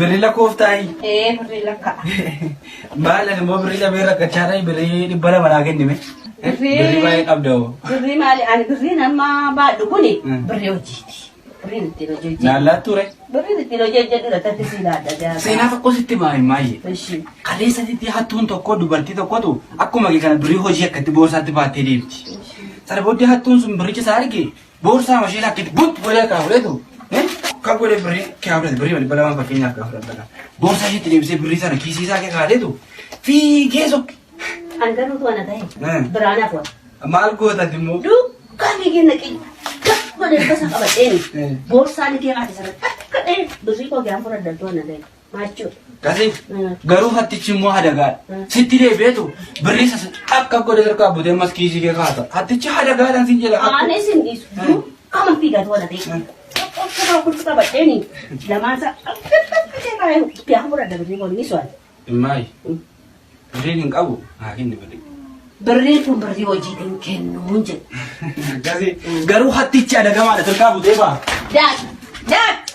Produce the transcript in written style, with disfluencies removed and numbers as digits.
Birrii lakkooftaayii. Ee birrii lakka'a. Maal ani immoo birrii dhabee rakkachaa ta'e birrii 200 naa kennime. Birrii baay'ee qabda hoo. Birrii maali? Ani birriin amma baadhu kuni birrii hojiiti. Birriin ittiin hojii hojjedhu. Naan laattuu re. Birriin ittiin hojii hojjedhu irratti si laadha jaala. Seenaa tokko sitti himaa hin maayyee. Ishi. Kaleessa sitti hattuun tokko dubartii tokkotu akkuma kee kana birrii hojii akkatti boorsaatti baattee deemti. Sana booddee hattuun sun birricha isaa arge boorsaa mashee akkatti but godhee harkaa fudhatu. Kan godhee birrii kee fudhate birrii 200 fakkeenyaaf kan fudhate. Boorsaa isheetti deebisee birrii sana kiisii isaa kee kaateetu fiigee sokke. An garuu tu ana ta'e biraan hafu. Maal gootati immoo? Duukaa fiigee naqee godhee gosa qabadheeni. Boorsaa ni kee kaate sana akka dhee birrii koo kee fudhadha tu ana ta'e. Maachuu. Kasi garuu hattichi immoo hadagaadha. Sitti deebi'eetu birrii sasa akka godhe harkaa butee ammas kiisii kee kaata. Hattichi hadagaadhaan sin jedha. Anis hin dhiisu. Duukaa fiigaa tu ana ta'e. Tokko kultu qabadheeni lamaan isaa akka dhee kaayee kee fudhadha birrii koo ni su'an. Immaayi. Birriin hin qabu haa kenni birrii. Birriin kun birrii hojiitiin kennuun jedhe. Akkasii garuu hattichi adagamaadha sirkaa butee ba'a. Daak! Daak!